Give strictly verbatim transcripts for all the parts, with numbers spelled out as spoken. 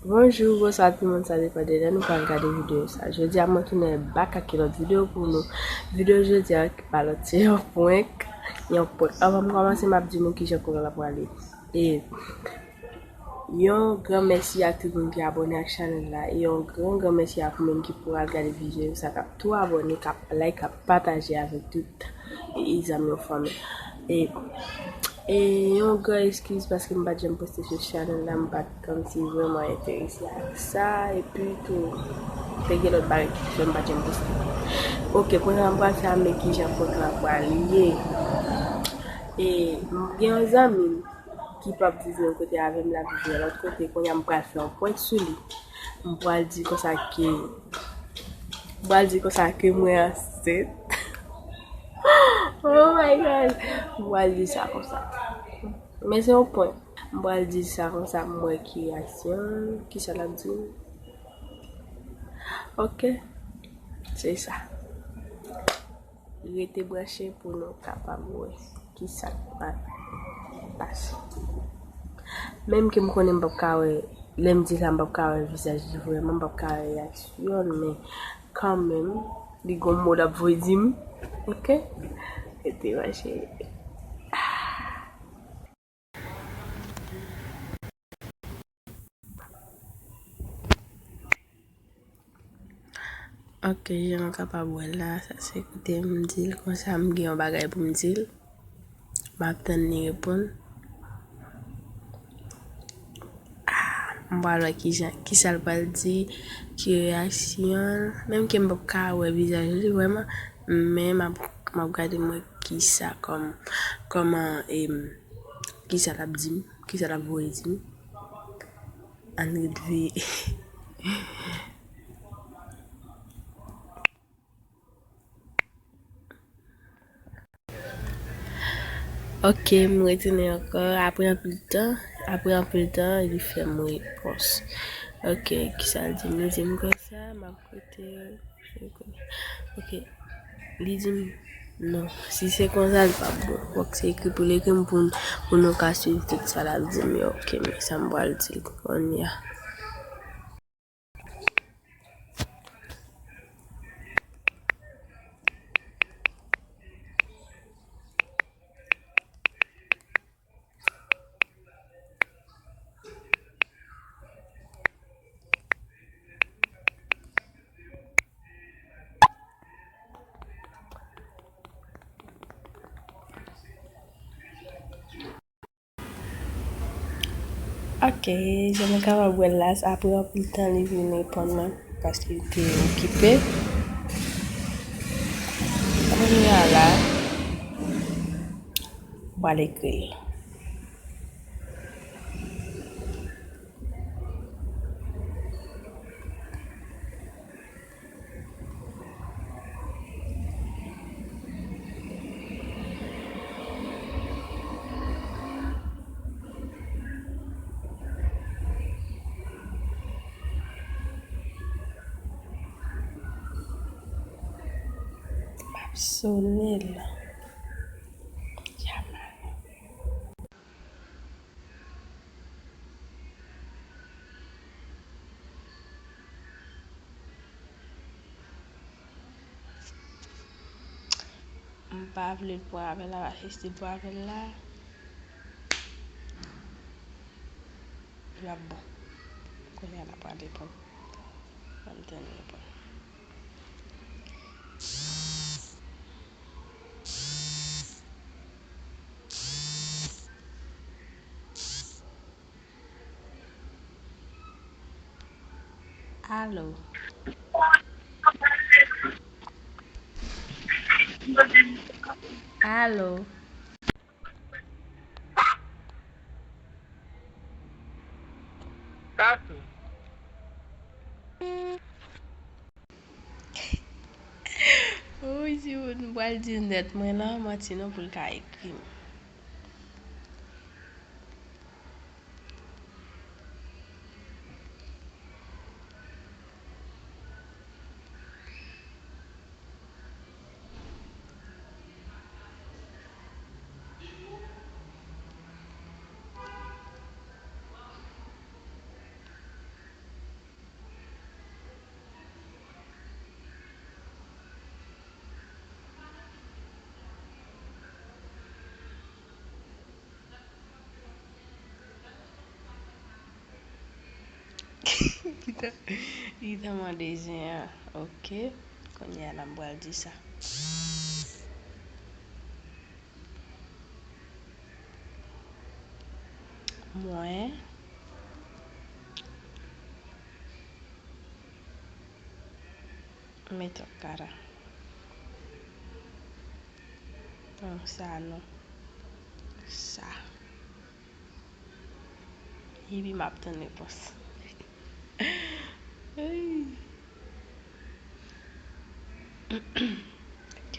Bonjou, bonswa tout moun, sa depann de lè nou pral gade videyo sa. Jodi a mwen tounen back ak yon lòt videyo pou nou. Videyo jodi a ki pa lòt, se yon prank. Yon prank. Anvan m kòmanse, m ap di nou kijan prank la prale. E yon gran mèsi ak tout moun ki abòne ak chanèl la. E yon gran, gran mèsi ak ou menm ki pral gade videyo sa, k ap tou abòne, k ap like, k ap pataje avèk tout e, e zanmi yo, fanmi. E, e yon gran eskiz paske m pa t janm poste sou chanèl la, m pa t kòmsi vrèman enterese ak sa, epi tou, te gen lòt bagay ki fè m pa t janm poste. Oke, kounye a m pral fè a men kijan prank la pral ye. E, m gen yon zanmi m ki p ap viv menm kote avè m, l ap viv yon lòt kote, kounye a m pral fè yon prank sou li. M pral di konsa ke M pral di konsa ke mwen ansent. Oh my God. M pral di sa konsa. Men se yon prank. M pral di sa konsa, m wè ki reyaksyon l, kisa l ap di. Oke. Se sa. Rete branche pou nou kapab wè kisa k pral pase. Menm ke m konnen m p ap ka wè, lè m di sa m p ap ka wè vizaj li vrèman, m p ap ka wè reyaksyon l, men kanmenm, li gon mo l ap voye di m. Oke? Rete branche. Oke, jan nou kapab wè la, sa se kote m di l konsa, m gen yon bagay pou m di l. M ap tann li reponn. Ah, m pral wè kijan, kisa l pral di, ki reyaksyon l. Menm ke m p ap ka wè vizaj li vrèman, men m ap, m ap gade m wè kisa kòm, kòman, em, kisa l ap di m, kisa l ap voye di m. Ann ret veye. Oke, m retounen ankò. Apre anpil tan, apre anpil tan, li fè m repons. Oke, kisa l di m? Li di m konsa, m ap koute. Oke. Li di m, non, si se konsa, li p ap bon. Fòk se ekri pou l ekri m pou, pou nou ka swiv tout sa l ap di m yo. Oke, men sa m pral di l kounye a. Oke, jan nou kapab wè l la, apre anpil tan li vin reponn mwen, paske li te okipe. Kounye a la, m pral ekri l. M ap sone l. Jamal. M pa vle l pran avè l la, paske si l pran avè l la, l ap bon. Kounye a l ap pral reponn. Ban m tann li reponn. Alo. Alo. Tatou. Wi, si nou pral di nèt, mwen la, manti non pou l ka ekri m. Li te mande zen an. Ok. Kounye a la, m pral di sa. Mwen. Mete kara. Non, sa non. Sa. Epi m ap tann repons. Ay. Ok.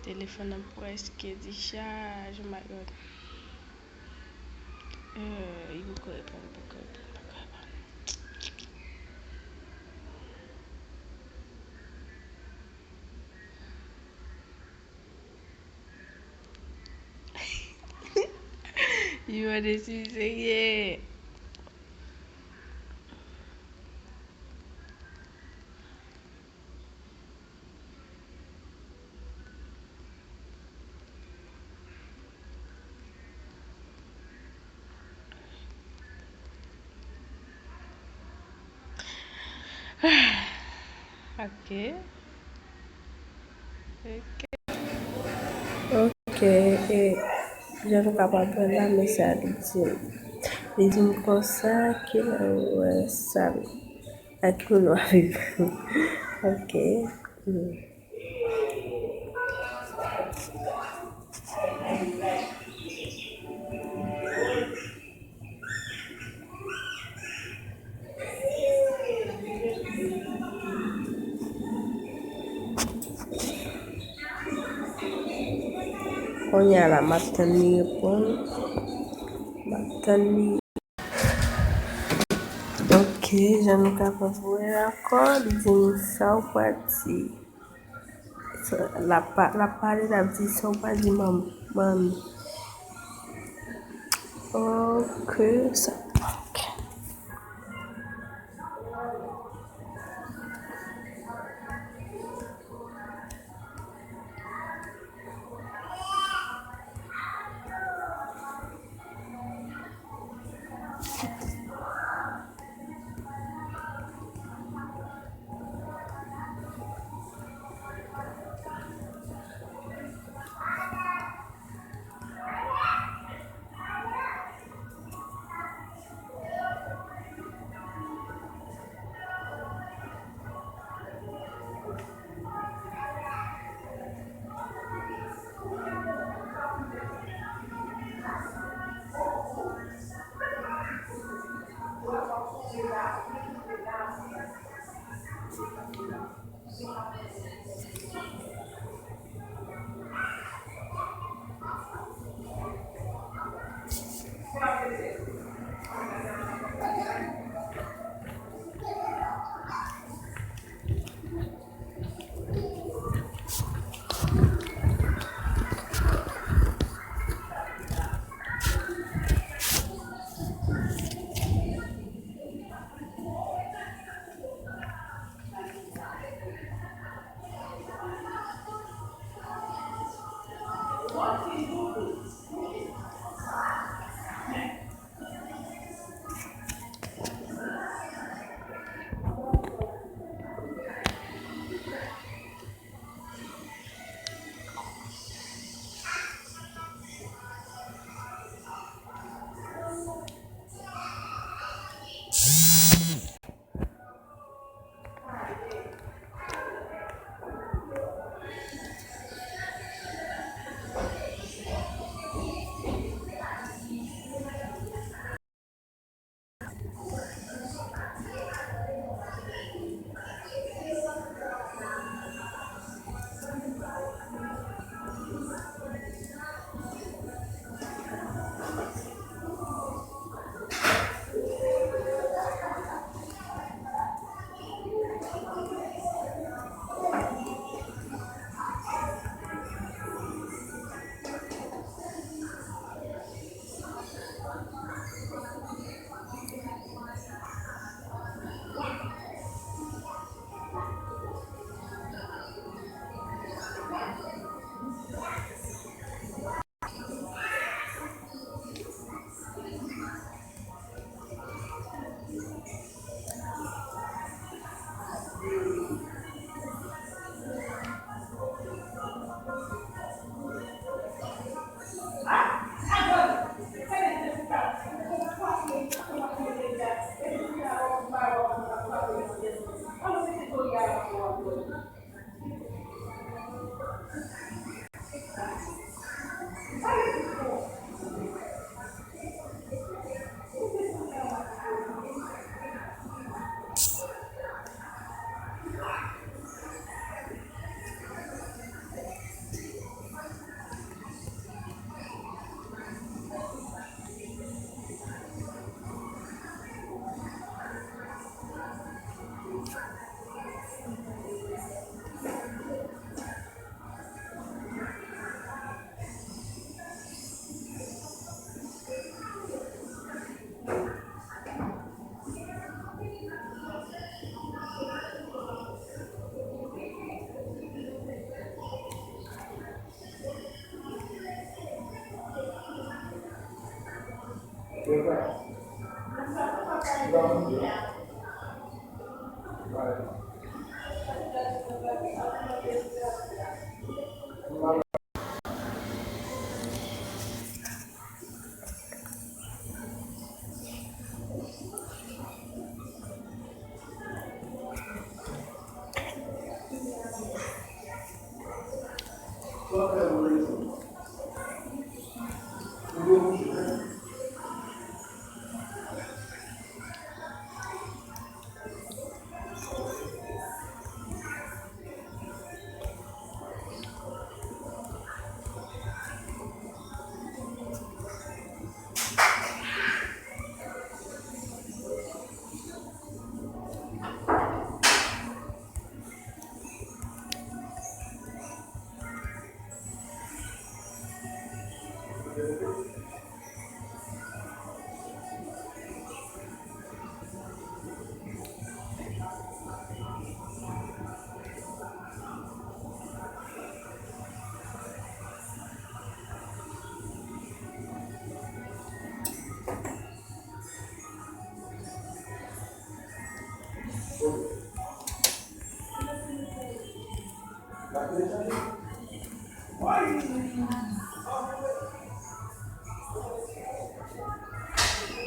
Telefòn nan prèske dichaj, oh my God. Euh, li poko reponn, li poko reponn, li poko reponn. Li mande si m serye. Ok. Ok. Ok, e jan nou kapab wè la, men sa li di m. Li di m konsa, kilè ou wè sa? Ak moun w ap viv. Ok. Hmm. Kounye a la, m ap tann li reponn. M ap tann li. Ok, jan nou kapab wè ankò, li di m sa w pral di. Sa, l ap pa-, l ap pale, l ap di sa w pral di manm-, manmi. Ok, sa, ok.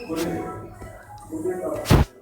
Kote, kote sa?